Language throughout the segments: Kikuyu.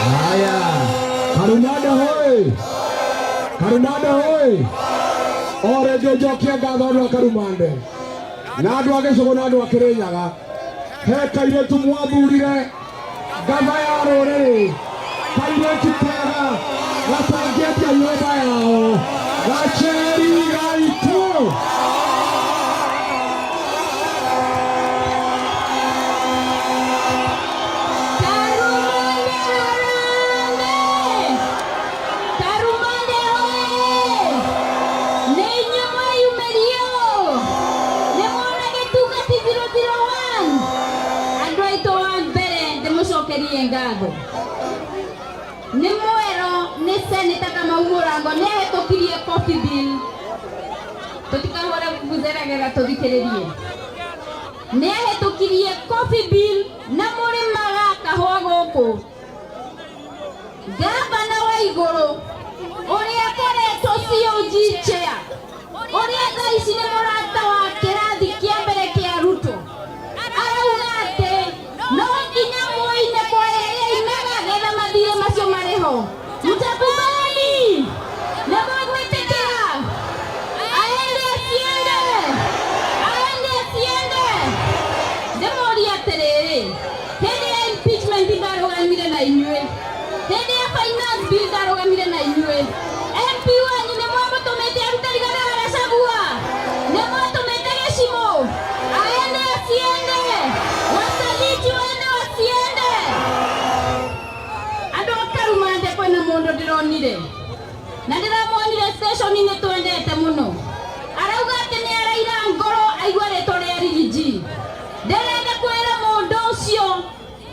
Haya, Karumande hoi! Karumande hoi! O rĩngĩ njokie ngatho andũ a Karumande na andũ a Gĩcũgũ na andũ a Kĩrĩnyaga. He kairĩtu mwathurire ngatha ya rũrĩrĩ, kairĩtu kega gatangĩendia nyũmba yao, Gacheri Gaitũ. Karumande harambee! Karumande hoye! Nĩ inyuĩ mweyumĩrio! Nĩ mwona gĩtungati 001? Andũ aitũ wa mbere ndĩmũcokerie ngatho. Nĩ mwero nĩ Senator Kamau Mũrango nĩ ahĩtũkirie coffee bill. Tũtikahũre vuvuzela getha tũthikĩrĩrie. Nĩ ahĩtũkirie coffee bill na mũrĩmaga kahũa gũkũ. Gavana wa igũrũ ũrĩa akoretwo COG chair ũrĩa thaa ici nĩ mũrata wa kĩrathi kĩa mbere kĩa Ruto arauga atĩ no nginya mũine kwa arĩa ainaga getha mathirĩ macio marĩ ho. Mtakubali? Nĩ mũgwĩtĩkĩra? Aende asiende? Aende asiende? Ndĩmũrie atĩrĩrĩ, hĩndĩ ya impeachment ndarũgamire na inyuĩ, hĩndĩ ya finance bill ndarũgamire na inyuĩ, MP wanyu nĩ mwamũtũmĩte arute Rigathĩ wa Gachagua, nĩ mwatũmĩte Gĩcimũ, aende asiende? Wasaliti waende wasiende? Andũ a Karumande kwĩna mũndũ ndĩronire na ndĩramuonire station-inĩ twendete mũno, arauga atĩ nĩ araira ngoro aigua rĩtwa rĩa Rigiji. Ndĩrenda kwĩra mũndũ ũcio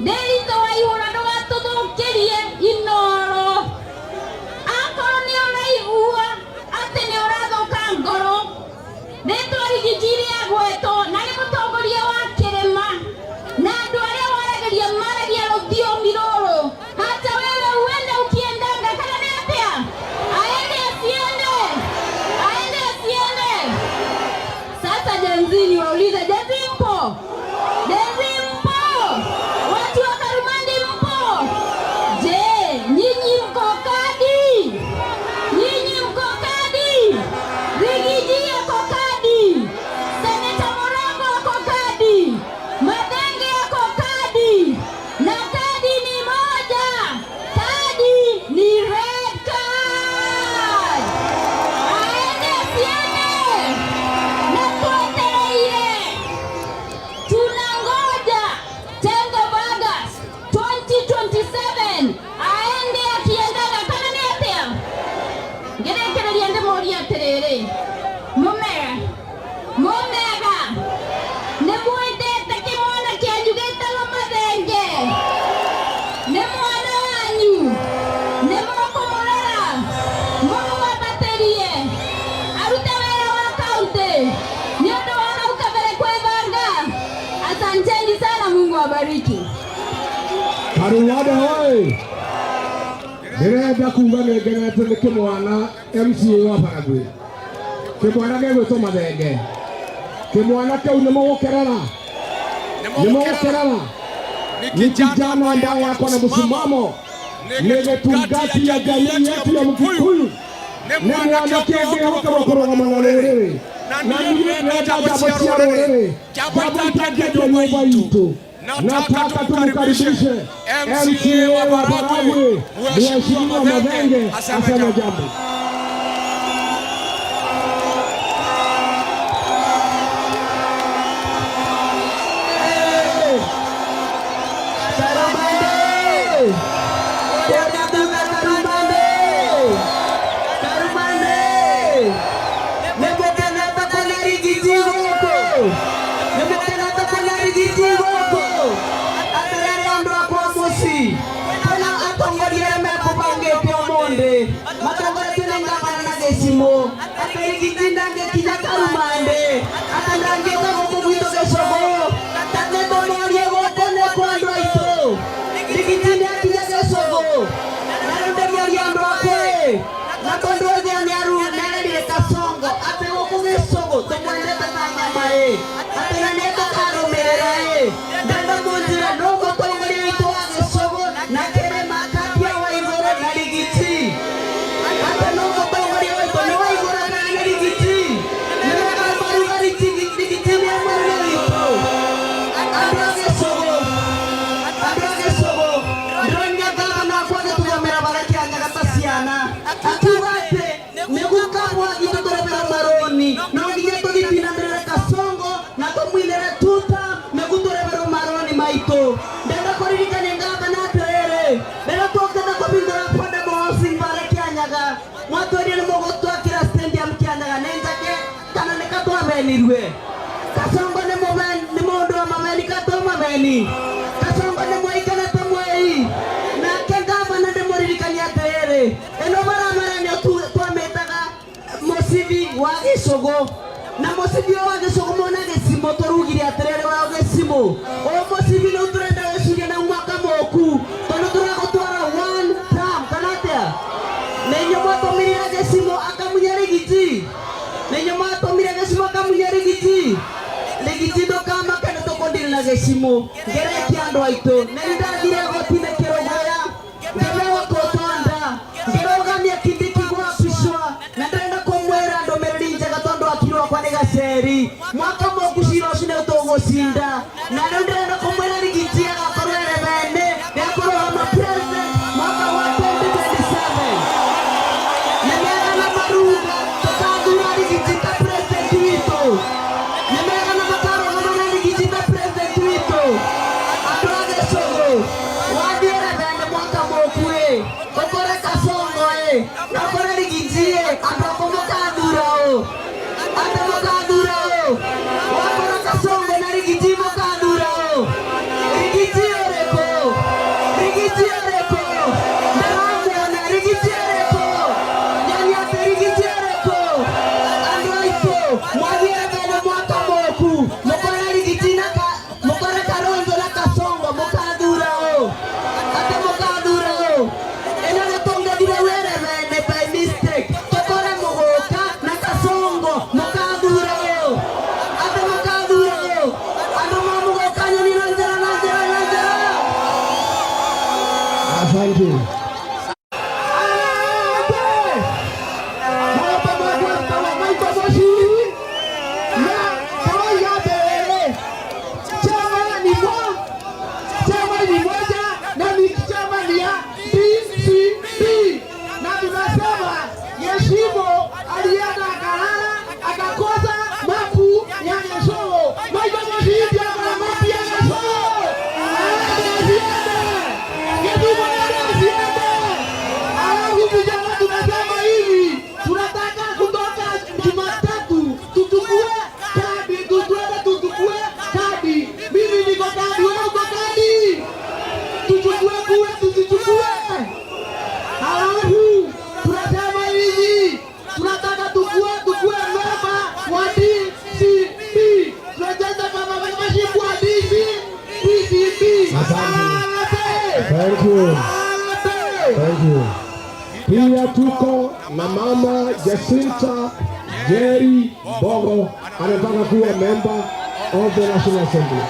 Ndĩritũ wa ihũra ndũgatũthũkĩrie inoro. Akorwo nĩ ũraigua atĩ nĩ ũrathũka ngoro, rĩtwa Rigiji rĩagwetwo na nĩ mũtongoria wa kĩrĩma na andũ arĩa waragĩria maragia rũthiomi rũrũ, hata wewe uende ukiendanga, kana nĩ atĩa? Aende asiende? Aende asiende? Sasa Gen Z niwaulize, Gen Z mpo? Gen Z mpo? Watu wa Karumandi mpo? Je, nyinyi mko kadi? Nyinyi mko kadi? Rigiji ako kadi, Seneta Murango ako kadi, Mathenge ako kadi, na kadi ni moja. Kadi ni red card. Aende asiende? Na twetereire tunangoja 10th of August 2027 aende akiendaga kana nĩ atĩa? Ngĩrĩkĩrĩria ndĩmũrie atĩrĩrĩ, mũmega mũmega nĩ mwendete kĩmwana kĩanyu gĩtagwo Mathenge? Nĩ mwana wanyu? Nĩ mũkũmũrera mũmwambatĩrie arute wĩra wa kaunti nĩ ũndũ wa hau kabere kwĩbanga? Asanteni sana, Mungu awabariki. Karumande hoi! Ndĩrenda kuga nĩ ngenete nĩ kĩmwana MCA wa Baragwi. Kĩmwana gĩgwĩtwo Mathenge. Kĩmwana kĩu nĩ mũgũkerera, nĩ mũgũkerera. Ni kijana ambaye ako na msimamo, ni gĩtungati ya jamii yetu ya Mkikuyu, nĩ mwanake ũngĩhokerwo kũrũgama na rũrĩrĩ, na niĩ ndĩrenda njamba cia rũrĩrĩ, njamba itangĩendia nyũmba itũ. Nataka tumkaribishe MCA wa Baragwi, Mheshimiwa Mathenge aseme jambo. Karumande! Karumande! Karumande! Nĩmũkenete kuona Rigiji gũkũ? Nĩmũkenete kuona Rigiji gũkũ? Atĩrĩrĩ andũ akwa mũciĩ, kwĩna atongoria arĩa mekũbangĩte ũmũthĩ matongoretio nĩ ahenirwe. Kasongo nĩ mũndũ wa maveni ka to maveni. Kasongo nĩ mwei kana to mwei. Nake gavana ndĩmũririkania atĩrĩrĩ, ĩno barabara nĩyo twamĩtaga mũcibi wa gĩcũgũ, na mũcibi ũyũ wa gĩcũgũ mona gĩcimo tũrugire atĩrĩrĩ wa gĩcimo ũyũ mũcibi nĩu tũrenda gũcuria na mwaka mũku tondũ tũragũtwara one term kana atĩa? Nĩ inyuĩ mwatũmire gĩcimo akamunya Riggy G, nĩ inyuĩ mwatũmire gĩcimo akamunya Riggy G. Riggy G, ndũkamake, nĩ tũkũndiri na gĩcimo ngerekia andũ aitũ. Nĩ ndathire goti-inĩ kĩrũgũya ngĩmewa kũtonda ngĩrũgamia Kindiki gwapicwa, na ndĩrenda kũmwĩra ndũmĩrĩri njega tondũ akiri wakwa nĩ gaceri mwaka mũku cira ũcio nĩ tũgũcinda, na rĩu ndĩrenda kũmwĩra Riggy G agakorwo erevene nĩ akũrũgama president mwaka wa 2027. Nĩ mega na maruga tũkathura Riggy G ta president witũ. Nĩ mega na makarũgama na Riggy G ta president witũ. Andũ a gĩcũgũ, wathiĩ revene mwaka mũku ĩ ũkore Kasongo ĩ na ũkore Riggy G ĩ, andũ akũ mũkathura ũ? Andũ mũkathura ũ? Wakora Kasongo na Riggy G, mũkathura ũ? Riggy G ũrĩkũ? Riggy G ũrĩkũ? Ndĩramuona. Riggy G ũrĩkũ? Nyoni atĩ Riggy G ũrĩkũ? Andũ aitũ, mwathiĩ revene mwaka mũku mũkore Riggy G na mũkore Kalonzo na Kasongo, mũkathura ũ? Atĩ mũkathura ũ? Ĩno nĩ tũngĩthire wĩrevene by mistake tũkore mũgũka na Kasongo, mũkathura ũ? Atĩ mũkathura ũ? Andũ ma mũgũka, nyoni na njĩra na njĩra na njĩra. Asante. Asante. Hapa magweta wa Michael Moshiri na tũroiga atĩrĩrĩ, chama ni moja na ni chama ni ya DCP, na tunasema Yeshimo alienda akalala akakosa mapu ya Gĩcũgũ. Michael Moshiri ndiye ako na mapu ya Gĩcũgũ. Aende asiende? Gĩthumo aende asiende? Alafu vijana tunasema hivi, tunataka kutoka Jumatatu tuchukue kadi, tuende tuchukue kadi. Mimi niko kadi, wewe uko kadi. Tuchukue kura, tusichukue? Alafu tunasema hivi, tunataka tukue memba wa DCP. Tunajenga kama membership wa DCP. Asante. Asante. Thank you. Asante. Thank you. Pia tuko na Mama Jacinta Jerry Bogo anataka kuwa member of the National Assembly.